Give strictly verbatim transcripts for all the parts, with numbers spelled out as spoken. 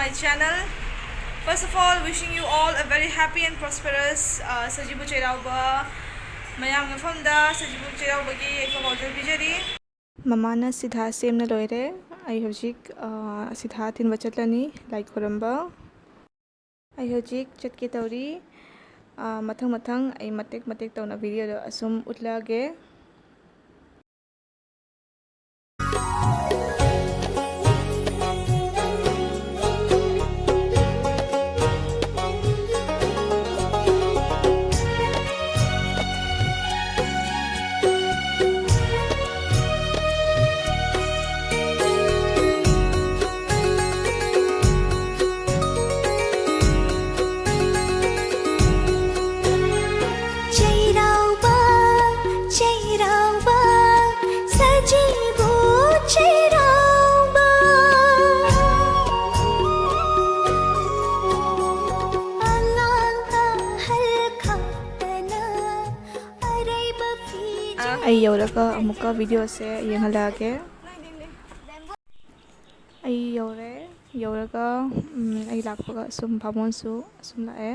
My channel. First of all, wishing you all a very happy and prosperous, uh, ꯁꯖꯤꯕꯨ ꯆꯩꯔꯥꯎꯕ꯫ ꯃꯌꯥꯝ ꯃꯐꯝꯗ ꯁꯖꯤꯕꯨ ꯆꯩꯔꯥꯎꯕꯒꯤ ꯌꯥꯏꯐ ꯄꯥꯎꯖꯦꯜ ꯄꯤꯖꯔꯤ꯫ ꯃꯃꯥꯅ ꯁꯤꯙꯥ ꯁꯦꯝꯅ ꯂꯣꯏꯔꯦ꯫ ꯑꯩ ꯍꯧꯖꯤꯛ, ꯑ, ꯁꯤꯙꯥ ꯊꯤꯟꯕ ꯆꯠꯂꯅꯤ, ꯂꯥꯏ ꯈꯨꯔꯝꯕ꯫ ꯑꯩ ꯍꯧꯖꯤꯛ ꯆꯠꯀꯦ ꯇꯧꯔꯤ꯫ ꯑ, ꯃꯊꯪ ꯃꯊꯪ ꯑꯩ ꯃꯇꯦꯛ ꯃꯇꯦꯛ ꯇꯧꯅ video ꯗꯣ ꯑꯁꯨꯝ ꯎꯠꯂꯛꯑꯒꯦ꯫ ꯆꯩꯔꯥꯎꯕ, ꯆꯩꯔꯥꯎꯕ, ꯁꯖꯤꯕꯨ ꯆꯩꯔꯥꯎꯕ꯫ ꯑꯉꯥꯡ ꯑꯍꯜ ꯈꯥꯛꯇꯅ ꯑꯔꯩꯕ ꯐꯤꯖꯣꯜ ꯑꯩ ꯌꯧꯔꯒ ꯑꯃꯨꯛꯀ video ꯁꯦ ꯌꯦꯡꯍꯜꯂꯛꯑꯒꯦ꯫ ꯑꯩ ꯌꯧꯔꯦ꯫ ꯌꯧꯔꯒ, ꯎꯝ, ꯑꯩ ꯂꯥꯛꯄꯒ ꯑꯁꯨꯝ ꯕꯥꯃꯣꯟꯁꯨ ꯑꯁꯨꯝ ꯂꯥꯛꯑꯦ꯫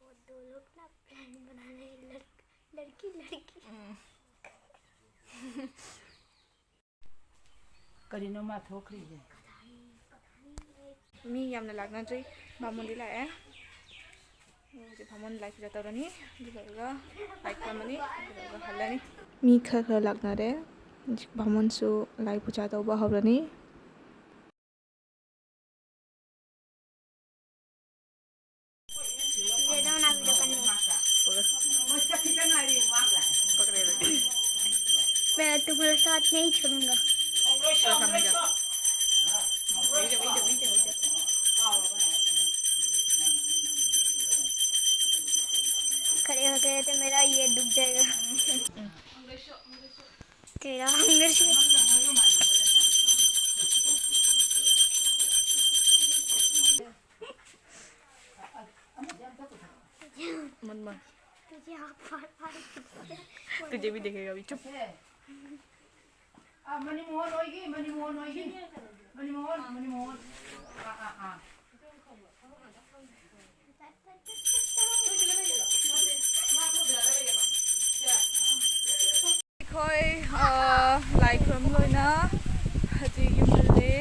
वो दो लोग ना plan बना रहे हैं, लड़-, लड़की लड़की। ꯀꯔꯤꯅꯣ ꯃꯥ ꯊꯣꯛꯈ꯭ꯔꯤꯁꯦ? ꯃꯤ ꯌꯥꯝꯅ ꯂꯥꯛꯅꯗ꯭ꯔꯤ꯫ ꯕꯥꯃꯣꯟꯗꯤ ꯂꯥꯛꯑꯦ꯫ ꯍꯧꯖꯤꯛ ꯕꯥꯃꯣꯟ ꯂꯥꯏ ꯄꯨꯖꯥ ꯇꯧꯔꯅꯤ꯫ ꯑꯗꯨ ꯂꯣꯏꯔꯒ ꯂꯥꯏ ꯈꯨꯔꯝꯃꯅꯤ꯫ ꯑꯗꯨ ꯂꯣꯏꯔꯒ ꯍꯜꯂꯅꯤ꯫ ꯃꯤ ꯈꯔ ꯈꯔ ꯂꯥꯛꯅꯔꯦ꯫ ꯍꯧꯖꯤꯛ ꯕꯥꯃꯣꯟꯁꯨ ꯂꯥꯏ ꯄꯨꯖꯥ ꯇꯧꯕ ꯍꯧꯔꯅꯤ꯫ ये दो ना वीडियो करने। मैं तुम्हारे साथ नहीं छोड़ूंगा। खड़े हो गए तो मेरा ये दुख जाएगा। तेरा हंगर से। तुझे आँख फाड़ फाड़ के तुझे भी देखेगा भी, चुप। हाँ, मणिमोहन होएगी, मणिमोहन होएगी। मणिमोहन, मणिमोहन। हाँ, हाँ, हाँ। ꯑꯩꯈꯣꯏ, ꯑ, ꯂꯥꯏ ꯈꯨꯔꯨꯝ ꯂꯣꯏꯅ ꯍꯧꯖꯤꯛ ꯌꯨꯝ ꯍꯜꯂꯦ꯫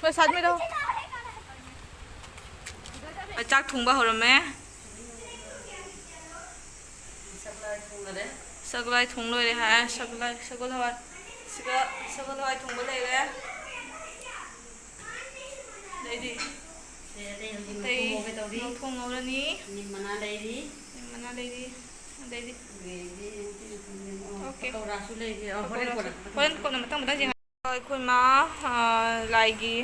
ꯄ꯭ꯔꯁꯥꯗ ꯃꯦꯔꯣ꯫ ꯆꯥꯛ ꯊꯣꯡꯕ ꯍꯧꯔꯝꯃꯦ꯫ ꯁꯒꯣꯜ ꯍꯋꯥꯏ ꯊꯣꯡ ꯂꯣꯏꯔꯦ ꯍꯥꯏ꯫ ꯁꯒꯣꯜ ꯍꯋꯥꯏ، ꯁꯒꯣꯜ ꯍꯋꯥꯏ꯫ ꯁꯤꯗ ꯁꯒꯣꯜ ꯍꯋꯥꯏ ꯊꯣꯡꯕ ꯂꯩꯔꯦ꯫ ꯑꯗꯩꯗꯤ ꯁꯦ, ꯑꯇꯩ ꯍꯧꯖꯤꯛ ꯑꯇꯩ ꯉꯧꯊꯣꯛ ꯉꯧꯒꯦ ꯇꯧꯔꯤ꯫ ꯉꯧꯊꯣꯛ ꯉꯧꯔꯅꯤ꯫ ꯅꯤꯝ ꯃꯅꯥ ꯂꯩꯔꯤ꯫ ꯅꯤꯝ ꯃꯅꯥ ꯂꯩꯔꯤ꯫ ꯑꯗꯩꯗꯤ ꯑꯗꯩꯗꯤ ꯑꯣ, ꯑꯣꯀꯦ꯫ ꯄꯀꯧꯔꯥꯁꯨ ꯂꯩꯔꯤ꯫ ꯑꯣ, ꯍꯣꯔꯦꯟ ꯄꯀꯧꯔꯥꯁꯨ꯫ ꯀꯣꯟꯅ꯫ ꯍꯣꯔꯦꯟ ꯀꯣꯟꯅ ꯃꯊꯪ ꯃꯊꯪ ꯌꯦꯡꯉ-, ꯑꯩꯈꯣꯏ ꯃꯥ, ꯑ, ꯂꯥꯏꯒꯤ,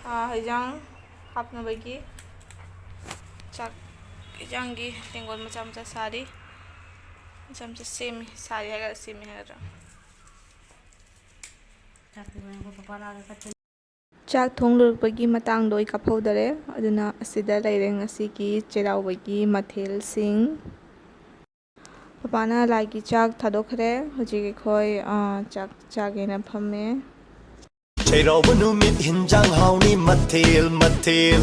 ꯑ, ꯍꯩꯖꯥꯡ ꯍꯥꯞꯅꯕꯒꯤ ꯆꯥꯛ, ꯍꯩꯖꯥꯡꯒꯤ ꯇꯦꯡꯀꯣꯠ ꯃꯆꯥ ꯃꯆꯥ ꯁꯥꯔꯤ꯫ ꯃꯆꯥ ꯃꯆꯥ ꯁꯦꯝꯃꯤ꯫ ꯁꯥꯔꯤ ꯍꯥꯏꯒꯗ꯭ꯔꯥ ꯁꯦꯝꯃꯤ ꯍꯥꯏꯒꯗ꯭ꯔꯥ? ꯆꯥꯛꯇꯤ ꯂꯣꯏꯔꯦ, ꯑꯩꯈꯣꯏ ꯄꯄꯥ ꯂꯥꯛꯑꯒ ꯀꯠꯇꯣꯏꯅꯤ꯫ ꯆꯥꯛ ꯊꯣꯡ ꯂꯣꯏꯔꯛꯄꯒꯤ ꯃꯇꯥꯡꯗꯣ ꯑꯩ ꯀꯥꯞꯍꯧꯗꯔꯦ, ꯑꯗꯨꯅ ꯑꯁꯤꯗ ꯂꯩꯔꯦ ꯉꯁꯤꯒꯤ ꯆꯩꯔꯥꯎꯕꯒꯤ ꯃꯊꯦꯜꯁꯤꯡ꯫ ꯄꯄꯥꯅ ꯂꯥꯏꯒꯤ ꯆꯥꯛ ꯊꯥꯗꯣꯛꯈ꯭ꯔꯦ꯫ ꯍꯧꯖꯤꯛ ꯑꯩꯈꯣꯏ, ꯑ, ꯆꯥꯛ ꯆꯥꯒꯦꯅ ꯐꯝꯃꯦ꯫ ꯆꯩꯔꯥꯎꯕ ꯅꯨꯃꯤꯠ ꯍꯤꯟꯖꯥꯡ ꯍꯥꯎꯅꯤ ꯃꯊꯦꯜ ꯃꯊꯦꯜ꯫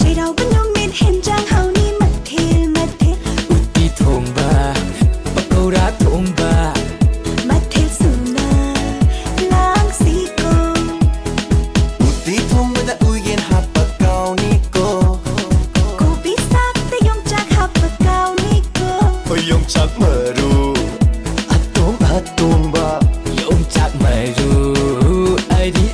ꯆꯩꯔꯥꯎꯕ ꯅꯨꯃꯤꯠ ꯍꯦꯟꯖꯥꯡ ꯍꯥꯎꯅꯤ ꯃꯊꯦꯜ ꯃꯊꯦꯜ꯫ ꯎꯇꯤ ꯊꯣꯡꯕ, ꯄꯀꯧꯔꯥ ꯊꯣꯡꯕ꯫ ꯃꯊꯦꯜ ꯁꯨꯅ ꯂꯥꯡꯁꯤꯀꯣ꯫ ꯎꯇꯤ ꯊꯣꯡꯕꯗ ꯎꯌꯦꯟ ꯍꯥꯞꯄ ꯀꯥꯎꯅꯤꯀꯣ꯫ ꯀꯣꯕꯤ ꯁꯥꯛꯇ ꯌꯣꯡꯆꯥꯛ ꯍꯥꯞꯄ ꯀꯥꯎꯅꯤꯀꯣ꯫ ꯍꯣꯏ, ꯌꯣꯡꯆꯥꯛ ꯃꯔꯨ ꯑꯇꯣꯡ ꯑꯇꯣꯡꯕ꯫ ꯌꯣꯡꯆꯥꯛ ꯃꯔꯨ ꯑꯔꯤ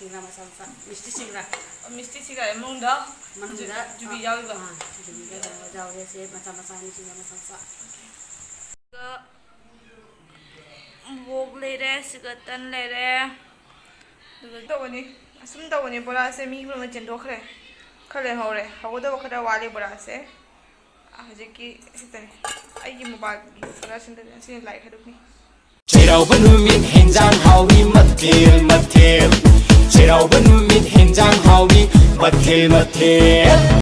ꯁꯤꯡꯒ꯭ꯔꯥ ꯃꯆꯥ ꯃꯆꯥ, ꯃꯤꯁꯇꯤ ꯁꯤꯡꯒ꯭ꯔꯥ꯫ ꯃꯤꯁꯇꯤ ꯁꯤꯡꯒ꯭ꯔꯥ ꯃꯅꯨꯡꯗ ꯃꯅꯨꯡꯗ, ꯖꯨꯕꯤ, ꯖꯨꯕꯤ ꯑꯥ, ꯌꯥꯎꯔꯤꯕ꯫ ꯑꯥ, ꯖꯨꯕꯤꯒ ꯀꯩꯅꯣꯒ ꯌꯥꯎꯔꯦ꯫ ꯁꯦ ꯃꯆꯥ ꯃꯆꯥ, ꯃꯤꯁꯤꯡꯒ꯭ꯔꯥ ꯃꯆꯥ ꯃꯆꯥ꯫ ꯑꯗꯨꯒ ꯋꯣꯛ ꯂꯩꯔꯦ, ꯁꯤꯒ ꯇꯟ ꯂꯩꯔꯦ꯫ ꯑꯗꯨꯒ ꯇꯧꯕꯅꯤ, ꯑꯁꯨꯝ ꯇꯧꯕꯅꯤ꯫ ꯕꯣꯔꯥꯁꯦ ꯃꯤ ꯄꯨꯝꯅꯃꯛ ꯆꯦꯟꯊꯣꯛꯈ꯭ꯔꯦ꯫ ꯈꯔ ꯂꯩꯍꯧꯔꯦ, ꯍꯧꯒꯗꯕ ꯈꯔ ꯋꯥꯠꯂꯤ ꯕꯣꯔꯥꯁꯦ꯫ ꯍꯧꯖꯤꯛꯀꯤ ꯁꯤꯗꯅꯦ ꯑꯩꯒꯤ ꯃꯣꯕꯥꯏꯜꯒꯤ ꯕꯣꯔꯥꯁꯤꯡꯗꯅꯦ꯫ ꯑꯁꯤꯅ ꯂꯥꯏꯛ ꯍꯥꯏꯗꯣꯛꯅꯤ꯫ ꯆꯩꯔꯥꯎꯕ ꯅꯨꯃꯤꯠ ꯍꯦꯟꯖꯥꯡ ꯍꯥꯎꯏ ꯃꯊꯦꯜ ꯃꯊꯦꯜ꯫ ꯆꯩꯔꯥꯎꯕ ꯅꯨꯃꯤꯠ ꯍꯦꯟꯖꯥꯡ ꯍꯥꯎꯏ ꯃꯊꯦꯜ ꯃꯊꯦꯜ꯫